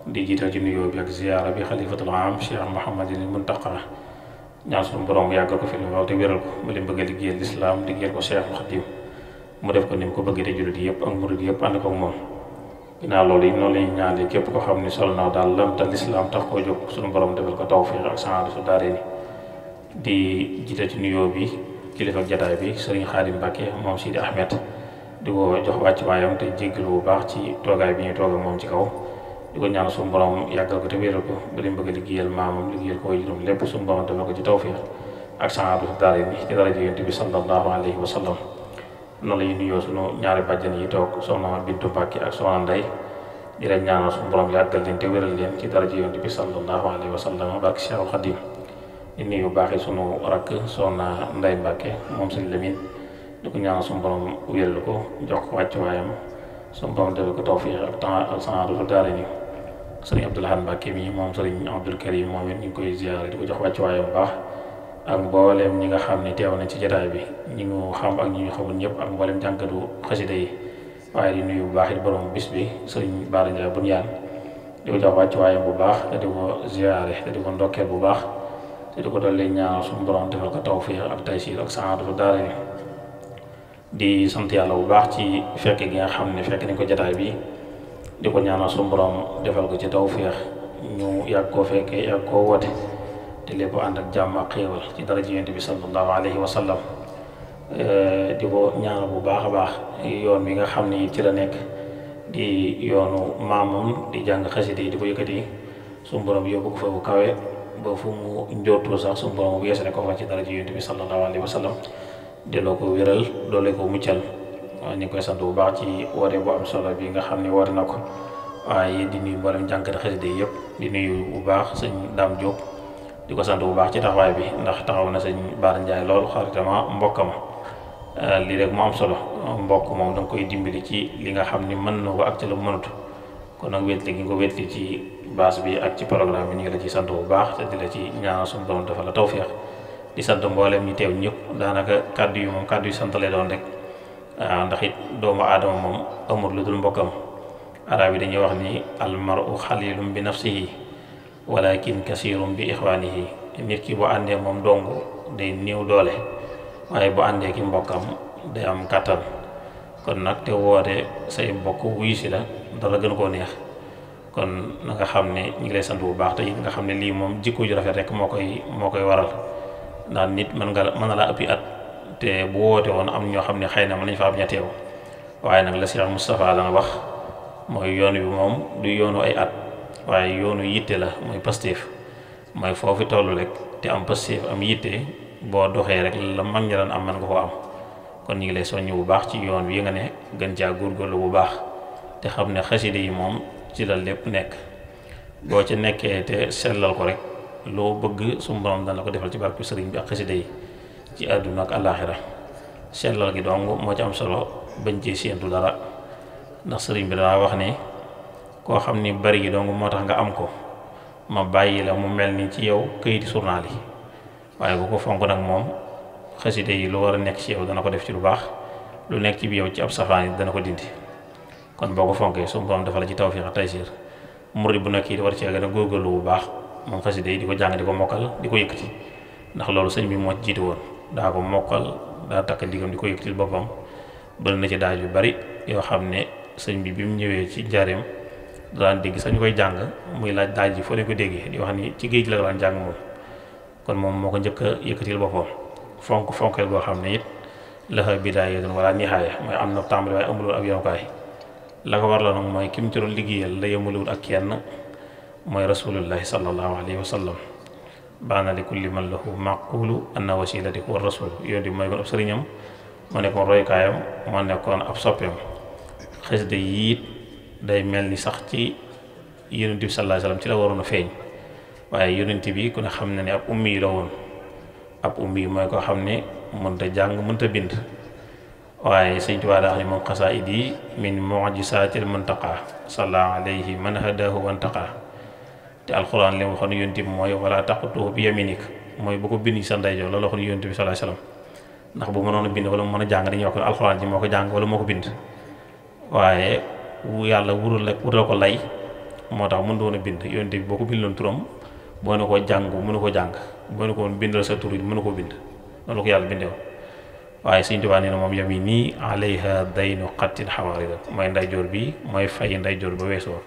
di jiital ci nuyoo bi ak ziyaara bi xalifatul aam Cheikh Mouhamadul Muntaqa ñaan suñu borom yàggal ko fi lool te wéral ko ba li mu bëgg a liggéeyal lislaam liggéeyal ko Cheikhul Xadim mu def ko ni mu ko bëgg te jullit yëpp ak murid yëpp ànd ko ak moom. ginnaaw loolu yi noonu lañu ñaanee képp ko xam ni sol na daal lam te lislaam tax koo jóg suñu borom defal ko tawfiq ak saadatu daarayni di jiital ci nuyoo bi kilifa ak jataay bi sëriñ Xaadim Mbàkke moom Sidi Ahmed di ko jox wàcc waayam te jéggalu bu baax ci toogaay bi ñuy toog ak moom ci kaw di ko ñaan suñu borom yàggal ko te wéral ko ba li mu bëgg a liggéeyal maamam liggéeyal ko juróom lépp suñu borom defal ko ci tawfiq ak saadatu daarayni ci daraja Yonent bi sallallahu alayhi wa sallam. noonu la ñuy nuyoo sunu ñaari bàjjan yi toog soxna Bintu Mbàkke ak soxna Ndey di leen ñaanal suñu borom yàggal leen te wéral leen ci daraja Yonent bi sallallahu alayhi wa sallam barke Cheikhul Xadim. di nuyu baaxee sunu rakk soxna Ndey Mbàkke moom sëñ Lamin di ko ñaanal suñu borom wéral ko jox ko wàcc waayam suñu borom defal ko tawfiq ak temps ak saadatu daarayni. sëriñ Abdul Ahad Mbàkke mi moom sëriñ Abdul Karim moom it ñu ngi koy ziyaare di ko jox wàcc waayam bu baax ak mbooleem ñi nga xam ne teew nañ ci jotaay bi ñi ñu xam ak ñi ñu xamul ñëpp ak mbooleem jànkatu xasida yi waaye di nuyu bu baax it borom bis bi sëriñ Bara Ndiaye Bunyaan di ko jox wàcc waayam bu baax te di ko ziyaare te di ko ndokkeel bu baax te di ko dolli ñaanal suñu borom defal ko tawfiq ak taysiir ak saadatu daarayni. di sant yàlla bu baax ci fekk gi nga xam ne fekk nañ ko jotaay bi di ko ñaanal suñu borom defal ko ci tawfiq ñu yàgg koo fekkee yàgg koo woote te lépp ànd ak jàmm ak xéewal ci daraja Yonent bi sallallahu alayhi wa sallam. di ko ñaanal bu baax a baax yoon wi nga xam ne ci la nekk di yoonu maamam di jàng xasida yi di ko yëkkati suñu borom yóbbu ko fa bu kawe ba fu mu njortu sax suñu borom yeesale ko fa ci daraja Yonent bi sallallahu alayhi wa sallam delloo ko wéral doole ko muccal. waaye ñu ngi koy sant bu baax ci woote bu am solo bi nga xam ne woote na ko waaye di nuyu mboolem jànkati xasida yi yëpp di nuyu bu baax sëñ Daam Jóob di ko sant bu baax ci taxawaay bi ndax taxaw na sëñ Bara Ndiaye lool xaritama mbokkama lii rek mu am solo mbokk moom da nga koy dimbali ci li nga xam ni mën na ko ak ci la mënut kon nag wétli gi nga ko wétli ci base bi ak ci programme bi ñu ngi la ci sant bu baax te di la ci ñaanal suñu borom defal la tawfeex di sant mboolem ñi teew ñëpp daanaka kàddu yi moom kàddu yi sant lay doon rek waaw ndax it doomu aadama moom amul lu dul mbokkam arab yi dañuy wax ni almaru xalilum bi nafsihi walakin kasirum bi ixwaanihi nit ki bu àndee moom dong day néew doole waaye bu àndee ki mbokkam day am kàttan kon nag te woote say mbokk wuyu si la dara gën koo neex kon na nga xam ne ñu ngi lay sant bu baax te it nga xam ne lii moom jikko ju rafet rek moo koy waral ndax nit mën na laa ëppi at te bu woote woon am ñoo xam ne xëy na mën nañ fa am ña teew waaye nag la Cheikh Moustapha la nga wax mooy yoon bi moom du yoonu ay at waaye yoonu yitte la mooy pastéef mooy foofu tollu rek te am pastéef am yitte boo doxee rek la mag ña daan am mën nga ko am kon ñu ngi lay soññ bu baax ci yoon wi nga ne gën caa góorgóorlu bu baax te xam ne xasida yi moom ci la lépp nekk boo ca nekkee te sellal ko rek loo bëgg suñu borom dana ko defal ci barke sëriñ bi ak xasida yi ci àdduna ak àllaaxira sellal gi dong moo ci am solo bañ ci séentu dara ndax sëriñ bi daa wax ne koo xam ni bari gi dong moo tax nga am ko ma bàyyi la mu mel ni ci yow këyiti journal yi waaye bu ko fonk nag moom xasida yi lu war a nekk ci yow dana ko def ci lu baax lu nekk ci bi yow ci ab safaan yi dana ko dindi kon boo ko fonkee su borom dafa la ci tawfiq ak taysiir murid bu nekk yi war cee gën a góorgóorlu bu baax moom xasida yi di ko jàng di ko mokkal di ko yëkkati ndax loolu sëñ bi moo jiitu woon daa ko mokkal daa takk ndigam di ko yëkkatil boppam bëri na ci daaj yu bari yoo xam ne sëñ bi mu ñëwee ci njaareem daan dégg sax ñu koy jàng muy laaj daaj yi foo leen ko déggee di wax ni ci géej la daan jàng moom kon moom moo ko njëkk a yëkkatil boppam fonkeel boo xam ne it laxa bidaayatun wala nihaaya mooy am na tàmbali waaye amulul ak yonukaay la ko war la nag mooy ki mu ci doon liggéeyal la yemulewul ak kenn mooy rasulullahi sallallahu alayhi wa sallam baana li kulli man lahu maqulu anna wasilati huwa rasul yoon di mooy kon ab sëriñam moo nekkoon roykaayam moo nekkoon ab soppeem xasida yi it day mel ni sax ci yonent bi sallallahu alayhi wa sallam ci la waroon a feeñ waaye yonent bi ku ne xam ne ne ab ummi yi la woon ab ummi yi mooy koo xam ne mënta jàng mënta bind waaye sëñ Tuubaa daa xam ne moom xasaayid yi min mu'jizaatil muntaqa salla alayhi man hadahu wantaqa te alxuraan li mu waxoon yonent bi mooy wala taqutuhu bi yaminik mooy bu ko bind sa ndeyjoor loolu waxoon yonent bi sallallahu alayhi wasallam ndax bu mënoon a bind wala mu mën a jàng dañuy wax ko alxuraan ji moo ko jàng wala moo ko bind waaye yàlla wural ko lay moo tax mënut woon a bind yonent bi boo ko bindoon turam boo ne ko jàng mënu ko jàng boo ne ko woon bindal sa tur yi mënu ko bind loolu ko yàlla bindee woon waaye Sëñ Tuubaa nee na moom yam yi nii alayha daynu xattin xawaarida mooy ndeyjoor bi mooy fay ndeyjoor ba weesoo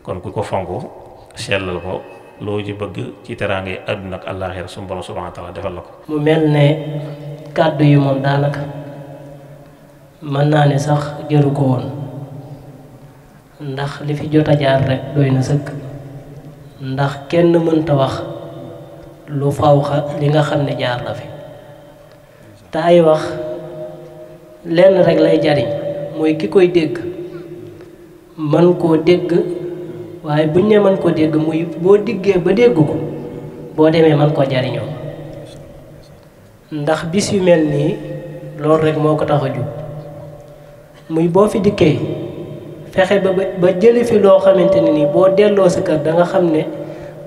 kon ku ko fonk sellal ko loo ci bëgg ci teraanga yi àdduna ak àllaaxira suñu Boroom subhaanahu wa taala defal la ko. mu mel ne kàddu yi moom daanaka mën naa ne sax jëru ko woon ndax li fi jot a jaar rek doy na sëkk ndax kenn mënta wax lu fawxa li nga xam ne jaar la fi te ay wax lenn rek lay jariñ mooy ki koy dégg mën koo dégg waaye buñ ne mën koo dégg muy boo diggee ba dégg ko boo demee mën koo jariñoo ndax bis yu mel nii loolu rek moo ko tax a jug muy boo fi dikkee fexe ba jële fi loo xamante ne nii boo delloo sa kër da nga xam ne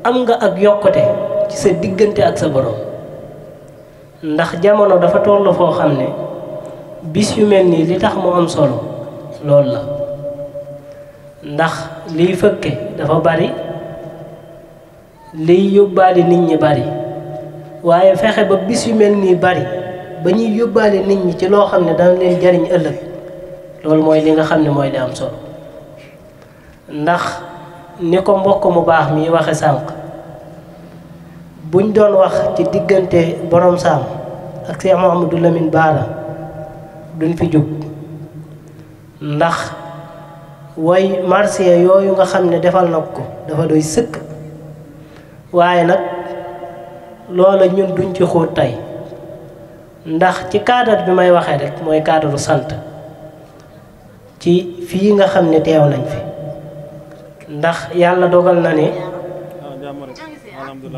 am nga ak yokkute ci sa diggante ak sa borom ndax jamono dafa toll foo xam ne bis yu mel nii li tax mu am solo loolu la ndax liy fëkke dafa bari liy yóbbaale nit ñi bari waaye fexe ba bis yu mel nii bari ba ñuy yóbbaale nit ñi ci loo xam ne dana leen jariñ ëllëg loolu mooy li nga xam ne mooy li am solo ndax ni ko mbokk mu baax mi waxe sànq buñ doon wax ci diggante borom saam ak Cheikh Mouhamadou Lamine Bara duñ fi jóg ndax way marché yooyu nga xam ne defal na ko dafa doy sëkk waaye nag loola ñun duñ ci xóot tey ndax ci cadre bi may waxee rek mooy cadre sant ci fii nga xam ne teew nañ fi ndax yàlla dogal na ne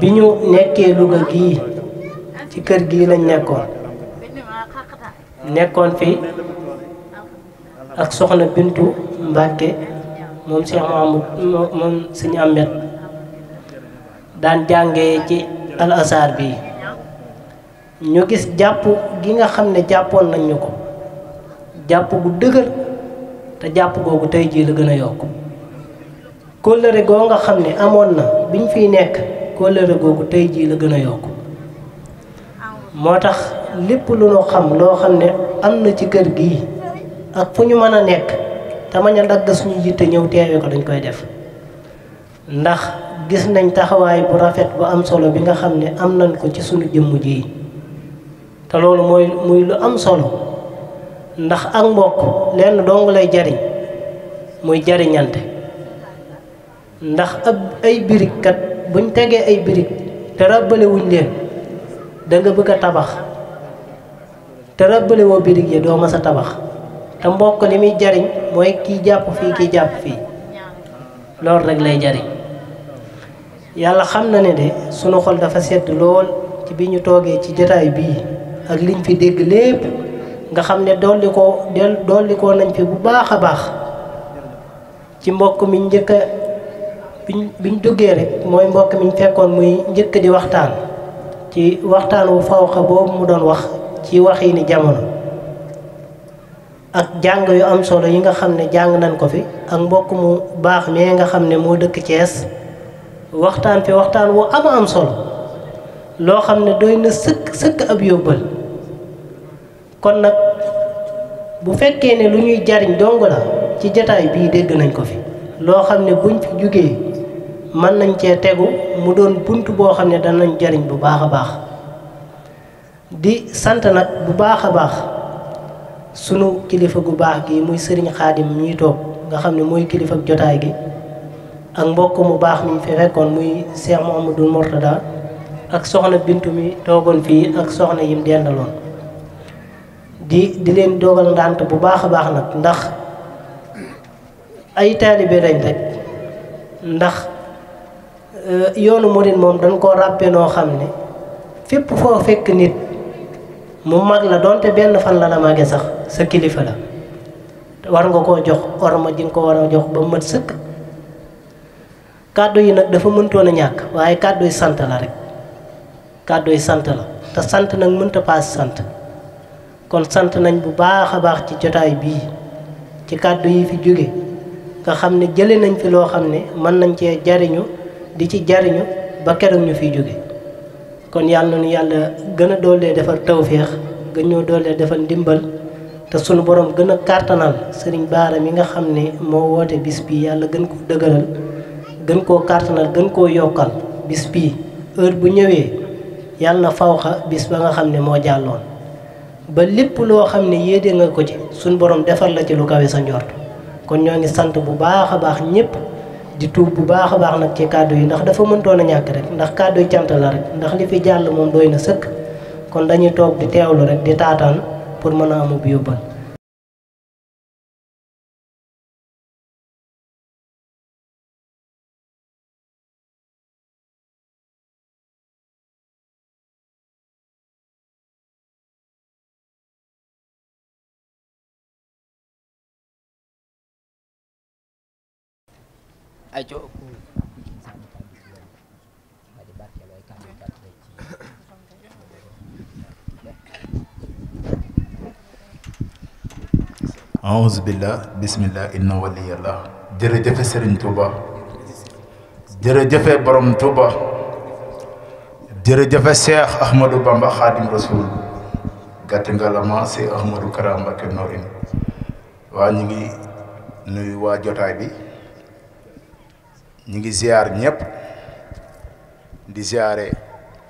bi ñu nekkee Louga gii ci kër gii lañ nekkoon fi ak soxna Bintu Mbàkke moom Cheikh Mouhamadou moom Sëñ Ahmed daan jàngee ci al azhar bii ñu gis jàpp gi nga xam ne jàppoon nañ ñu ko jàpp gu dëgër te jàpp googu tey jii la gën a yokk kóllëre goo nga xam ne amoon na biñ fiy nekk kóllëre googu tey jii la gën a yokk moo tax lépp lu ñu xam loo xam ne am na ci kër gii ak fu ñu mën a nekk te mañ a dagg suñu yitte ñëw teewee ko dañ koy def ndax gis nañ taxawaay bu rafet bu am solo bi nga xam ne am nañ ko ci suñu jëmm ji te loolu muy lu am solo ndax ak mbokk lenn dong lay jariñ muy jariñante ndax ay birig kat buñ tegee ay birig te ràbbale wuñ leen da nga bëgg a tabax te ràbbale woo birig yi doo mas a tabax te mbokk li muy jariñ mooy kii jàpp fii kii jàpp fii loolu rek lay jariñ yàlla xam na ne de sunu xol dafa sedd lool ci bi ñu toogee ci jotaay bii ak liñ fi dégg lépp nga xam ne dolli ko nañ fi bu baax a baax ci mbokk mi njëkk a biñ duggee rek mooy mbokk mi ñu fekkoon muy njëkk di waxtaan ci waxtaan wu fawxa boobu mu doon wax ci waxi ni jamono ak jàng yu am solo yi nga xam ne jàng nañ ko fi ak mbokk mu baax mi nga xam ne moo dëkk Thiès waxtaan fi waxtaan wu am solo loo xam ne doy na sëkk ab yóbbal kon nag bu fekkee ne lu ñuy jariñ dong la ci jataay bii dégg nañ ko fi loo xam ne buñ fi jógee mën nañ cee tegu mu doon bunt boo xam ne danañ jariñ bu baax a baax di sant nag bu baax a baax sunu kilifa gu baax gi muy sëriñ Xaadim ñuy toog nga xam ne mooy kilifa ak jotaay gi ak mbokk mu baax mi fi fekkoon muy Cheikh Mouhamadou Mourtada ak soxna Bintu mi toogoon fii ak soxna yim dendaloon di leen dogal ndànt bu baax a baax nag ndax ay taalibe lañ rek ndax yoonu murid moom dañ koo ràppe noo xam ne fépp foo fekk nit mu mag la donte benn fan la màggee sax sa kilifa la war nga koo jox orma ji nga ko war a jox ba mat sëkk kàddu yi nag dafa mëntoon a ñàkk waaye kàddu yi sant la rek kàddu yi sant la te sant nag mënta paas sant kon sant nañ bu baax a baax ci jotaay bii ci kàddu yi fi jóge nga xam ne jële nañ fi loo xam ne mën nañ cee jariñu di ci jariñu ba keroog ñu fiy jóge kon yàlla na nu yàlla gën a doolee defal tawféex gën ñoo doolee defal ndimbal te sunu borom gën a kàttanal sëriñ Baara mi nga xam ne moo woote bis bii yàlla gën ko dëgëral gën koo kàttanal gën koo yokkal bis bii heure bu ñëwee yàlla na fawxa bis ba nga xam ne moo jàlloon ba lépp loo xam ne yéede nga ko ci sunu borom defal la ci lu kawe sa njort kon ñoo ngi sant bu baax a baax ñëpp di tuub bu baax a baax nag ci kàddu yi ndax dafa mëntoon a ñàkk rek ndax kàddu yi cant la rek ndax li fi jàll moom doy na sëkk kon dañuy toog di teewlu rek di taataan pour mën a amub yóbbal. aouzu billah bismillah inna waliyallah jërëjëfe Serigne Touba jërëjëfe borom Touba jërëjëfe Cheikh Ahmadou Bamba Khadim Rasoul gàtt ngalama si Ahmadou Karam Mbacké Noreyni waa ñu ngi nuyu waa jotaay bi ñu ngi ziar ñëpp di ziare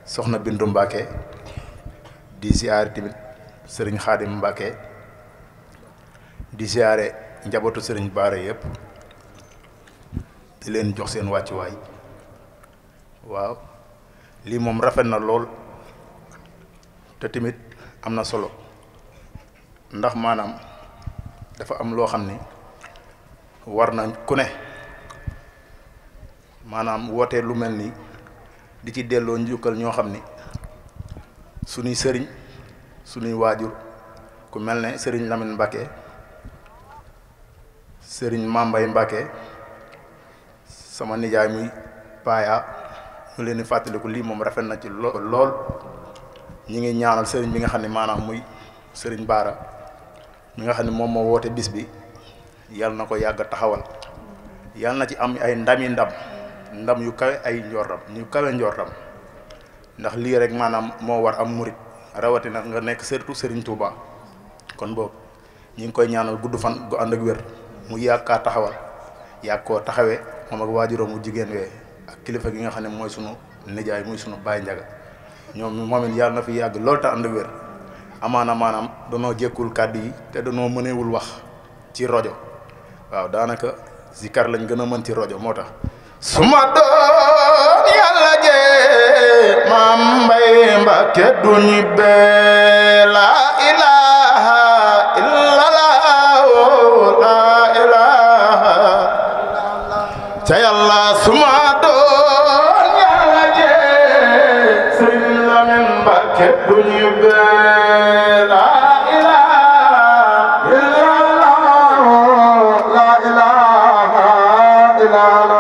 soxna Bintu Mbacké di ziare tamit Serigne Khadim Mbacké di ziare njabootu Serigne Baara yëpp di leen jox seen wàccuwaay waaw lii moom rafet na lool te tamit am na solo ndax maanaam dafa am loo xam ni war na ku ne maanaam wootee lu mel ni di ci delloo njukkal ñoo xam ni suñuy sëriñ suñuy waajur ku mel ne Serigne Lamine Mbacké Serigne Mambay Mbacké sama nijaay muy paaya ñu leen di fàttaliku lii moom rafet na ci lool ñi ngi ñaanal Serigne bi nga xam ne maanaam muy Serigne Baara mi nga xam ne moom moo woote bis bi yàlla na ko yàgg taxawal yàlla na ci am ay ndam yu kawe ay njortam ñu kawe njortam ndax lii rek maanaam moo war am murit rawatina nga nekk surtout Serigne Touba kon boobu ñi ngi koy ñaanal gudd fan gu ànd ak wér mu yàgg kaa taxawal yàgg koo taxawee moom ak waajuram mu jigéen wee ak kilifa gi nga xam ne mooy sunu nijaay muy sunu baay njaga ñoom moom it yàlla na fi yàgg loolu te ànd ak wér amaana maanaam danoo jekkul kàddu yi te danoo mënewul wax ci rajo waaw daanaka zikar lañ gën a mën ci rajo moo tax suma doon yàlla jee Maam Mbay Mbacké du ñibbe la ilaha illallah la ilaha ca yàlla suma doon yàlla jee Sëriñ Lamin Mbacké du ñibbe la ilaha illallah la ilaha illallah